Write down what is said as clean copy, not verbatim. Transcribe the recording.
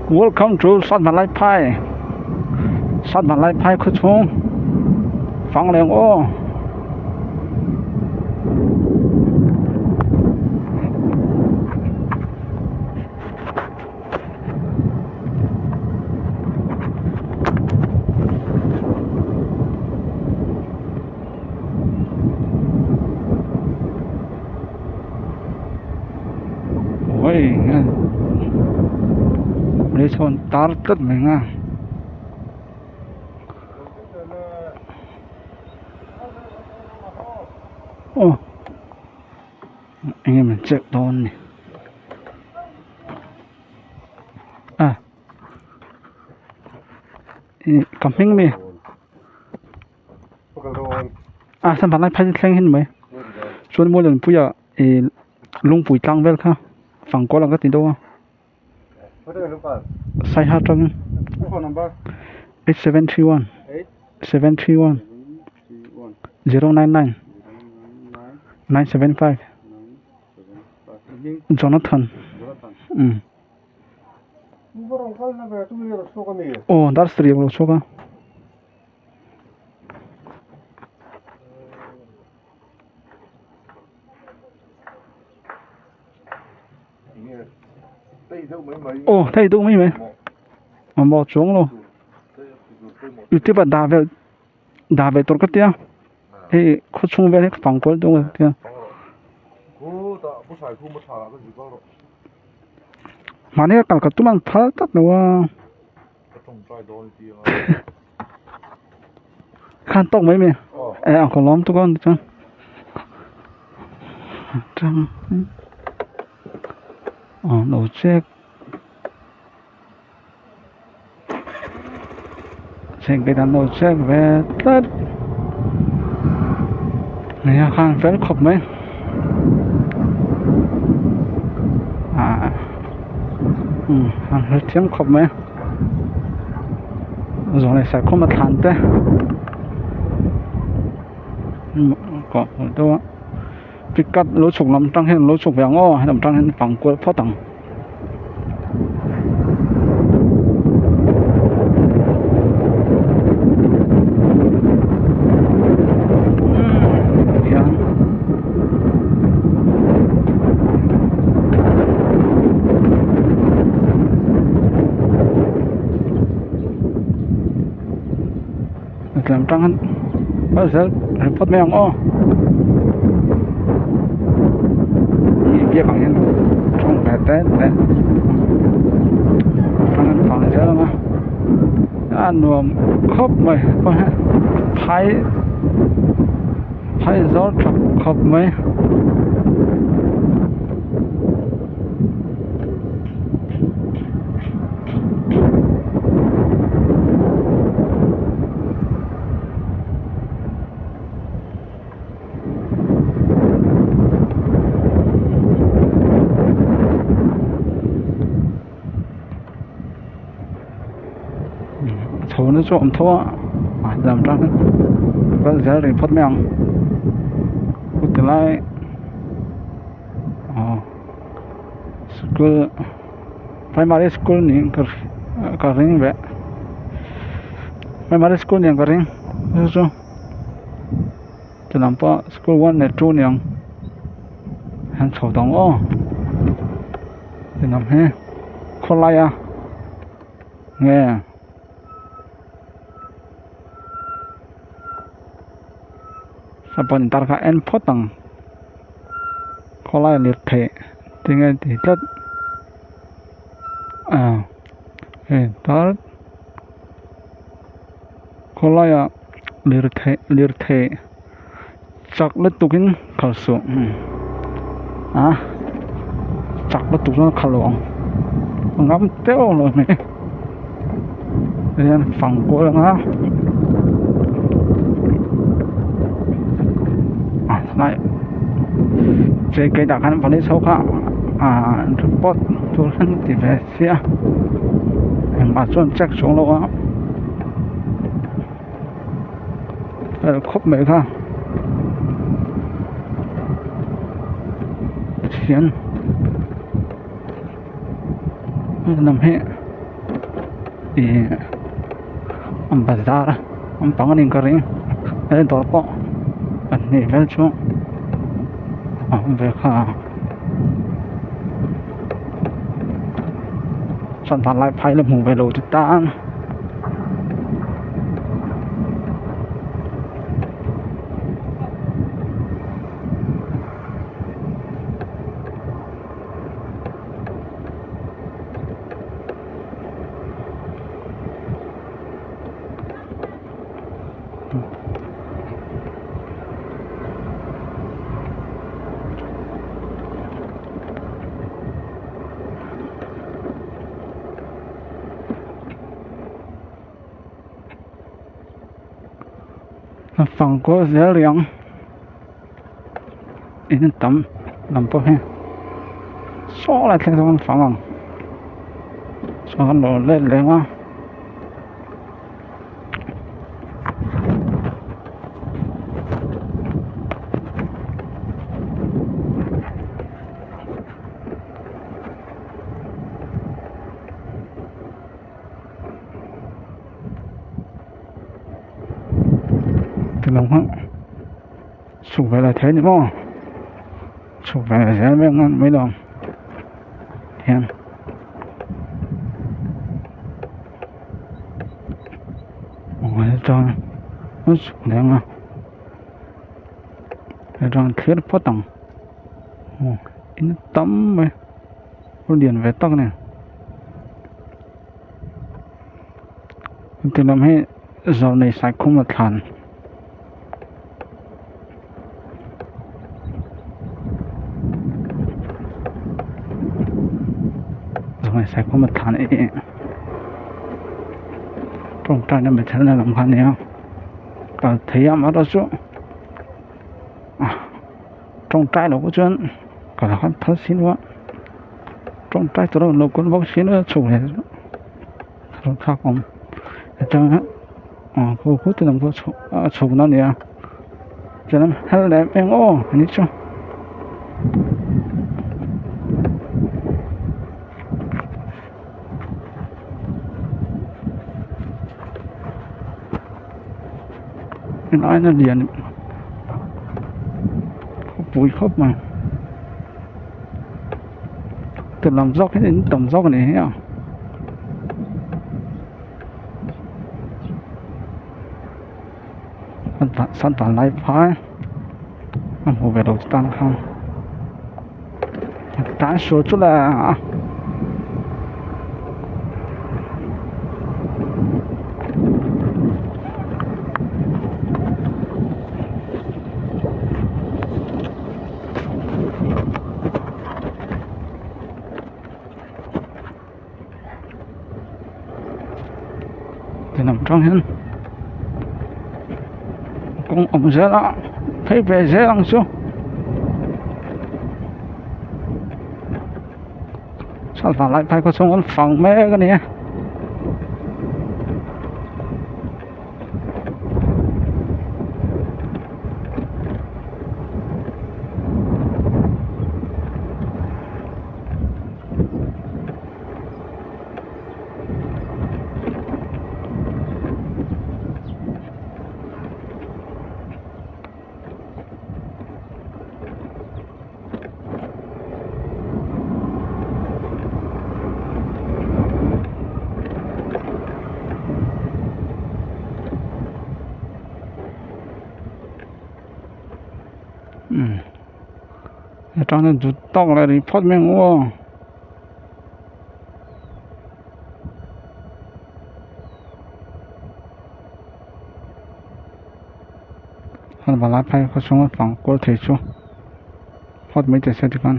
Welcome to Satvalaiphai Satvalaiphai khawchhung fang leng aw. Sawn tar tlat mai nga aw eng emaw check dawn ni a ih ka hming mi. A san vanlai phai thleng hin mai chuan maw lianpuia ih lungpui tlang vel kha fangkual ang ka ti deuh a saiha atangin 8731 731 099 975 Jonathan umm aw dar sarih a lo chhuak a. Aw thei deuh mai mai mamawh chuang lo youtube ah dah vel dah ve tur ka tia hei khaw chhung vel hi ka fang kual dawn ka tia mahni a kal ka tum ang phal tlat lo a. Khan tawk mai mai e ang khaw lawm tuk a ni chuan tang aw lo check check ve dan lo check ve tlat nia khan fel khawp mai ah umm an hrethiam khawp mai. Zawng leh sarkhawm a thlan te kawh hmuh deuh a pickup lo chhuk lam tang hian lo chhuk ve ang aw helam tang hian fang kual phawt ang. Lam tang hian kal zel reng phawt mai ang aw mi biak ang hian tawng ve te te tang an vang zel ang a a nuam khawp mai phai phai zawr tha khawp mai. Chho na chu a awm tho a a lam tang hian kal zel rih phawt mai ang tilai aw school primary school niin ka ka ring ve primary school niin ka ring chu chu ti lam pawh school one leh two niang an chho tawh ang aw ti lam hi khawlai a nge sapawn tar kha en phawt ang khawlai lirthei tinge tih tlat ah hei tar khawlaia lirthei lirthei chak lutukin kal suh a chak lutuk chuan a khalh lo ang a ngam teuh lo mai tihian fang kual anga a hnai chei kei dah khan police ho kha ah report tur an ti ve sia engmah chuan check chuang lo a. Khawp mai kha hian lam hi. Ihh bazar lampang a ni ka ring he dawr pawh pahnih vel chu a awm ve kha a chuan vanlai phai la hmu ve lo ti tan. Fang kual zel rih ang in tam lam pawh hi saw lai thleng sawn fang ang chuan an lo let leh ang a. Ti lo hmang chhuk ve leh thei a ni maw chhuk ve leh zel mai ang mai lo hian. Chuan an chhuk leh ang a hetiang thlir phawt ang aw in tam mai a lian ve tak a ni. Ti lam hi zawrnei saikhum a thlan. Zawrnei saikhum a thlan ih tawngtaina mithelna lam kha a nia kal thei a amaherawhchu tawngtai loh chuan kal a phal si lo a. Tawngtai tur a rawn lo kal bawk si a chho leh a thlak awm atanga ah khu khu te lam pawh chho a chho na ania chuan hel leh em em aw ani chu. Aina lian khawpui khawp mai ti lam zawk hian in tam zawk a ni hi a sat van lai phai a hmu ve lo tan khan tan sual chu le a. Lam tang hian kawng awm zel a phei ve zel ang chu chuan vanlai phai khaw chhung an fang mek a ni a. Umm atang hian duh tawk leh rih phawt mai ang u aw. Hman valai phai khaw chhunga fang kual thei chu phawt mai teh se tikhan.